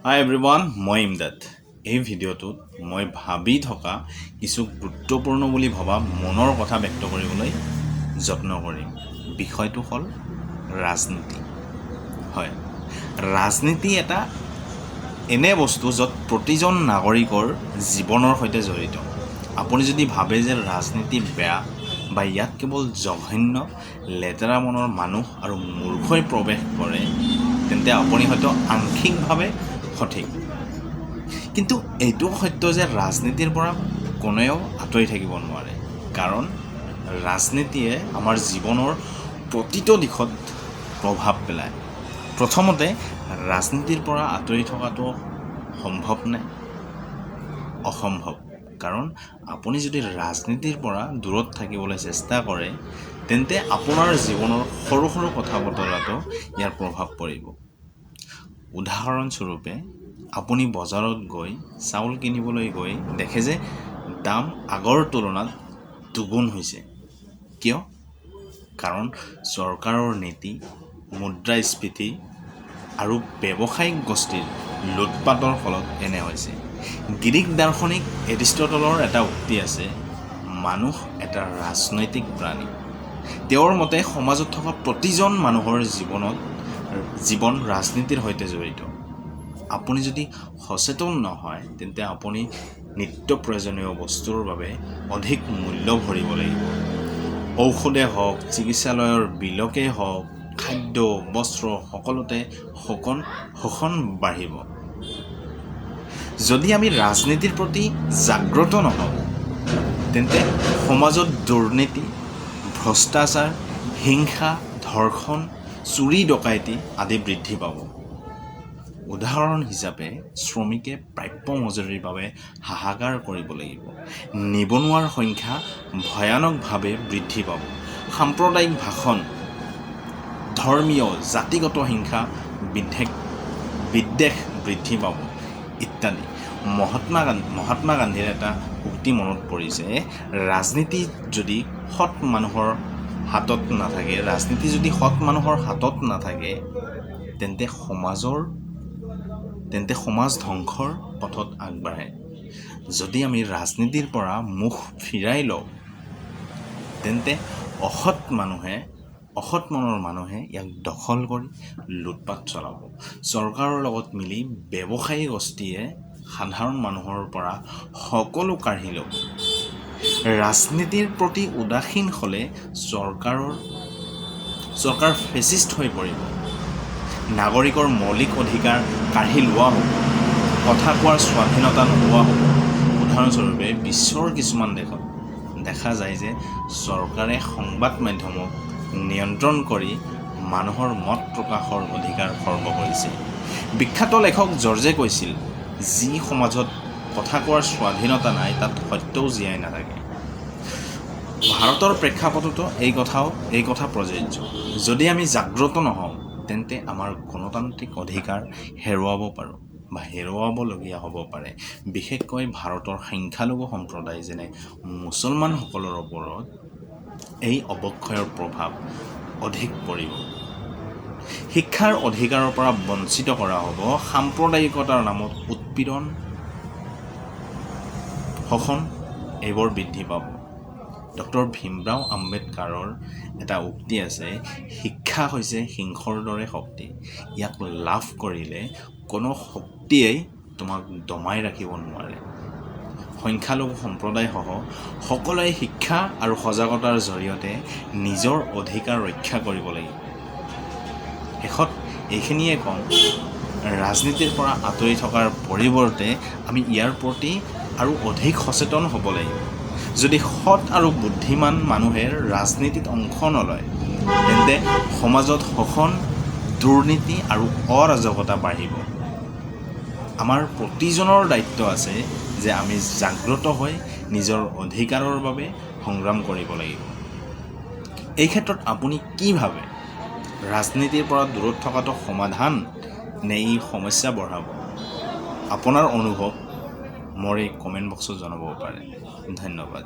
হাই everyone, মই ইমদাদ। এই ভিডিঅ'টোত মই ভাবি থকা কিছু গুৰুত্বপূৰ্ণ বুলি ভবা মনৰ কথা ব্যক্ত কৰিবলৈ যত্ন কৰিম। বিষয়টো হ'ল ৰাজনীতি। হয়, ৰাজনীতি এটা এনে বস্তু য'ত প্ৰতিজন নাগৰিকৰ জীৱনৰ সৈতে জড়িত। আপুনি যদি ভাবে যে ৰাজনীতি বেয়া বা ইয়াত কেৱল জঘন্য লেতেৰা মনৰ মানুহ আৰু মূৰ্খই প্ৰৱেশ কৰে, তেন্তে আপুনি হয়তো আংশিকভাৱে সঠিক। কিন্তু এইটোও সত্য যে ৰাজনীতিৰ পৰা কোনেও আঁতৰি থাকিব নোৱাৰে, কাৰণ ৰাজনীতিয়ে আমাৰ জীৱনৰ প্ৰতিটো দিশত প্ৰভাৱ পেলায়। প্ৰথমতে, ৰাজনীতিৰ পৰা আঁতৰি থকাটো সম্ভৱনে? অসম্ভৱ। কাৰণ আপুনি যদি ৰাজনীতিৰ পৰা দূৰত থাকিবলৈ চেষ্টা কৰে, তেন্তে আপোনাৰ জীৱনৰ সৰু সৰু কথা বতৰাতো ইয়াৰ প্ৰভাৱ পৰিব। উদাহৰণস্বৰূপে, আপুনি বজাৰত গৈ চাউল কিনিবলৈ গৈ দেখে যে দাম আগৰ তুলনাত দুগুণ হৈছে। কিয়? কাৰণ চৰকাৰৰ নীতি, মুদ্ৰাস্ফীতি আৰু ব্যৱসায়িক গোষ্ঠীৰ লুটপাতৰ ফলত এনে হৈছে। গ্ৰীক দাৰ্শনিক এৰিষ্টটলৰ এটা উক্তি আছে, মানুহ এটা ৰাজনৈতিক প্ৰাণী। তেওঁৰ মতে সমাজত থকা প্ৰতিজন মানুহৰ জীৱন ৰাজনীতিৰ সৈতে জড়িত। আপুনি যদি সচেতন নহয়, তেন্তে আপুনি নিত্য প্ৰয়োজনীয় বস্তুৰ বাবে অধিক মূল্য ভৰিব লাগিব। ঔষধে হওক, চিকিৎসালয়ৰ বিলকেই হওক, খাদ্য, বস্ত্ৰ সকলোতে শোষণ বাঢ়িব। যদি আমি ৰাজনীতিৰ প্ৰতি জাগ্ৰত নহওঁ, তেন্তে সমাজত দুৰ্নীতি, ভ্ৰষ্টাচাৰ, হিংসা, ধৰ্ষণ, চুৰি, ডকাইতি আদি বৃদ্ধি পাব। উদাহৰণ হিচাপে, শ্ৰমিকে প্ৰাপ্য মজুৰিৰ বাবে হাহাকাৰ কৰিব লাগিব, নিবনুৱাৰ সংখ্যা ভয়ানকভাৱে বৃদ্ধি পাব, সাম্প্ৰদায়িক ভাষণ, ধৰ্মীয় জাতিগত হিংসা, বিদ্বেষ বৃদ্ধি পাব ইত্যাদি। মহাত্মা গান্ধীৰ এটা উক্তি মনত পৰিছে, ৰাজনীতি যদি সৎ মানুহৰ হাতত নাথাকে, ৰাজনীতি যদি সৎ মানুহৰ হাতত নাথাকে, তেন্তে সমাজ ধ্বংসৰ পথত আগবাঢ়ে। যদি আমি ৰাজনীতিৰ পৰা মুখ ফিৰাই লওঁ, তেন্তে অসৎ মনৰ মানুহে ইয়াক দখল কৰি লুটপাত চলাব। চৰকাৰৰ লগত মিলি ব্যৱসায়ী গোষ্ঠীয়ে সাধাৰণ মানুহৰ পৰা সকলো কাঢ়ি ল'ব। ৰাজনীতিৰ প্ৰতি উদাসীন হ'লে চৰকাৰ ফেচিষ্ট হৈ পৰিব। নাগৰিকৰ মৌলিক অধিকাৰ কাঢ়ি লোৱা হ'ব, কথা কোৱাৰ স্বাধীনতা নোহোৱা হ'ব। উদাহৰণস্বৰূপে, বিশ্বৰ কিছুমান দেশত দেখা যায় যে চৰকাৰে সংবাদ মাধ্যমক নিয়ন্ত্ৰণ কৰি মানুহৰ মত প্ৰকাশৰ অধিকাৰ খৰ্ব কৰিছে। বিখ্যাত লেখক জৰ্জে কৈছিল, যি সমাজত কথা কোৱাৰ স্বাধীনতা নাই, তাত সত্যও জীয়াই নাথাকে। ভাৰতৰ প্ৰেক্ষাপটতো এই কথা প্ৰযোজ্য। যদি আমি জাগ্ৰত নহওঁ, তেন্তে আমাৰ গণতান্ত্ৰিক অধিকাৰ হেৰুৱাব পাৰোঁ বা হেৰুৱাবলগীয়া হ'ব পাৰে। বিশেষকৈ ভাৰতৰ সংখ্যালঘু সম্প্ৰদায় যেনে মুছলমানসকলৰ ওপৰত এই অৱক্ষয়ৰ প্ৰভাৱ অধিক পৰিব। শিক্ষাৰ অধিকাৰৰ পৰা বঞ্চিত কৰা হ'ব, সাম্প্ৰদায়িকতাৰ নামত উৎপীড়ন, শোষণ এইবোৰ বৃদ্ধি পাব। ডক্টৰ ভীমৰাও আম্বেদকাৰৰ এটা উক্তি আছে, শিক্ষা হৈছে সিংহৰ দৰে শক্তি, ইয়াক লাভ কৰিলে কোনো শক্তিয়েই তোমাক দমাই ৰাখিব নোৱাৰে। সংখ্যালঘু সম্প্ৰদায়সহ সকলোৱে শিক্ষা আৰু সজাগতাৰ জৰিয়তে নিজৰ অধিকাৰ ৰক্ষা কৰিব লাগিব। শেষত এইখিনিয়ে কওঁ, ৰাজনীতিৰ পৰা আঁতৰি থকাৰ পৰিৱৰ্তে আমি ইয়াৰ প্ৰতি আৰু অধিক সচেতন হ'ব লাগিব। যদি সৎ আৰু বুদ্ধিমান মানুহে ৰাজনীতিত অংশ নলয়, তেন্তে সমাজত শোষণ, দুৰ্নীতি আৰু অৰাজকতা বাঢ়িব। আমাৰ প্ৰতিজনৰ দায়িত্ব আছে যে আমি জাগ্ৰত হৈ নিজৰ অধিকাৰৰ বাবে সংগ্ৰাম কৰিব লাগিব। এই ক্ষেত্ৰত আপুনি কি ভাবে? ৰাজনীতিৰ পৰা দূৰত থকাটো সমাধান নে ই সমস্যা বঢ়াব? আপোনাৰ অনুভৱ মোৰ এই কমেণ্ট বক্সত জনাব পাৰে। ধন্যবাদ।